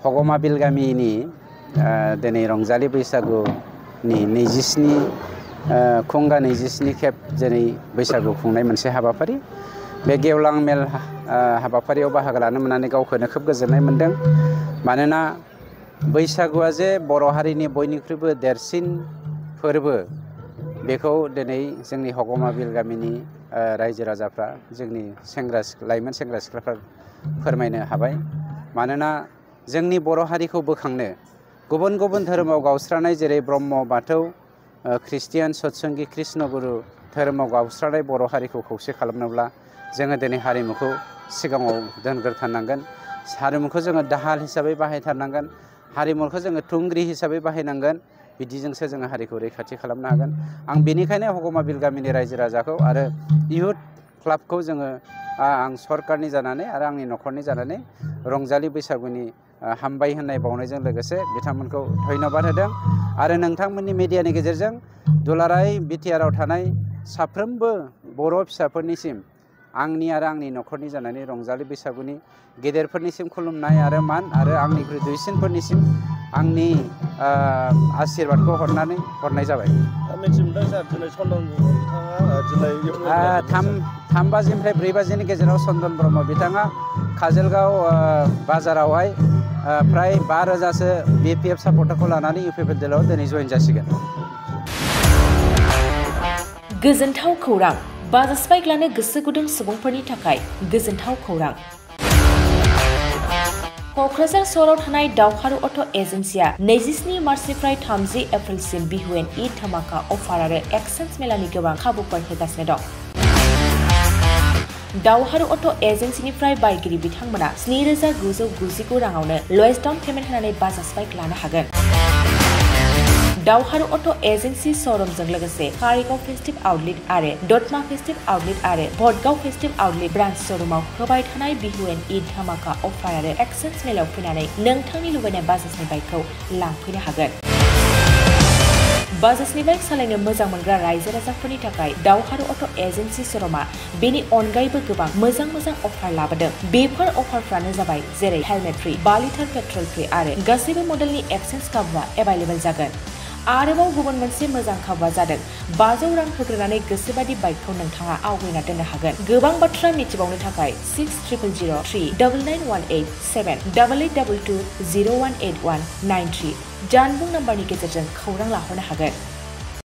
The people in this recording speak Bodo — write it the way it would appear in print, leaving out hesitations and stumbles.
हगमा बिल गामिनि दिनै रंजालि बैसागुनि 27 खेब जेरै बैसागु खुंनाय मोनसे हाबाफारि बे गेवलां मेल हाबाफारियाव बाहागो लानो मोननानै गावखौनो खोब गोजोननाय मोनदों। मानोना बैसागुआ जे बर' हारिनि बयनिख्रुइबो देरसिन फोरबो बेखौ दिनै जोंनि हगमा बिल गामिनि रायजो राजाफ्रा जोंनि लाइमोन सेंग्रा सिख्लाफ्रा फोरमायनो हाबाय। मानोना जोंनि बर' हारिखौ बोखांनो गुबुन गुबुन धोरोमाव गावस्रानाय जेरै ब्रह्म बाथौ ख्रिस्टियान सतसंगि कृष्णगुरु धोरोमाव गावस्रानाय बर' हारिखौ खौसे खालामनोब्ला जोङो दिनै हारिमुखौ सिगाङाव दोनग्रोथारनांगोन। हारिमुखौ जोङो दाहाल हिसाबै बाहायथारनांगोन। हारिमुखौ जोङो थुंग्रि हिसाबै बाहायनांगोन। बिदिजोंसो जोङो हारिखौ रैखाथि खालामनो हागोन। आं बेनिखायनो हगमा बिल गामिनि रायजो राजाखौ आरो इयुथ क्लाबखौ जोङो आं सरकारनि जानानै आरो आंनि न'खरनि जानानै रंजालि बैसागुनि हामबाय होननाय बावनायजों लोगोसे बिथांमोनखौ धन्यबाद होदों। आरो नोंथांमोननि मिडियानि गेजेरजों दुलाराय बिटिआरआव थानाय साफ्रोमबो बर' फिसाफोरनिसिम आंनि आरो आंनि न'खरनि जानानै रंजालि बैसागुनि गेदेरफोरनिसिम खुलुमनाय आरो मान आरो आंनिख्रुइ दुइसिनफोरनिसिम आंनि आशीर्बादखौ हरनाय जाबाय। थाम बाजिनिफ्राय 4 बाजिनि गेजेराव चन्दन ब्रह्म बिथाङा काजलगाव बाजारावहाय फ्राय 5,000सो BPF सापर्टारखौ लानानै UPPDL दिनै जइन जासिगोन। गोजोनथाव खौरां बाजाज बाइक लानो गोसो गुदुं सुबुंफोरनि थाखाय गोजोनथाव खौरां। क'क्राझार सहराव थानाय दावहारु अट' एजेन्सिया 27 मार्चनिफ्राय 30 एप्रिलसिम बिहु एन्ड ईद धमाका अफार आरो एक्सचेन्ज मेलानि गोबां खाबुफोर होगासिनो दं। दावहारु अट' एजेन्सिनिफ्राय बायगिरि बिथांमोना 7,999 राङावनो लवेस्ट डाउन पेमेन्ट होनानै बाजाज बाइक लानो हागोन। दावहारु अट' एजेन्सि श'रुमजों लोगोसे कारिगाव फेस्टिभ आउटलेट आरो दतमा फेस्टिभ आउटलेट आरो भटगाव फेस्टिभ आउटलेट ब्रान्च श'रुमाव होबाय थानाय बिहु एन्ड ईद धमाका अफार आरो एक्सचेन्ज मेलायाव फैनानै नोंथांनि लुबैनाय बाजाजनि बाइकखौ लांफैनो हागोन। बाजाजनि बाइक सालायनो मोजां मोनग्रा रायजो राजाफोरनि थाखाय दावहारु अट' एजेन्सि श'रुमा बेनि अनगायैबो गोबां मोजां अफार लाबोदों। बेफोर अफारफ्रानो जाबाय जेरै helmet free, 2 litre petrol free आरो गासैबो मडेलनि एक्सचेन्ज खाबुआ एभेलेबल जागोन। आरोबाव गुबुन मोनसे मोजां खाबुआ जादों 500 रां होग्रोनानै गोसोबादि बाइकखौ नोंथाङा आवगायना दोननो हागोन। गोबां बाथ्रा मिथिबावनो थाखाय 600039878822018193 जानबुं नाम्बारनि गेजेरजों खौरां लाहरनो हागोन।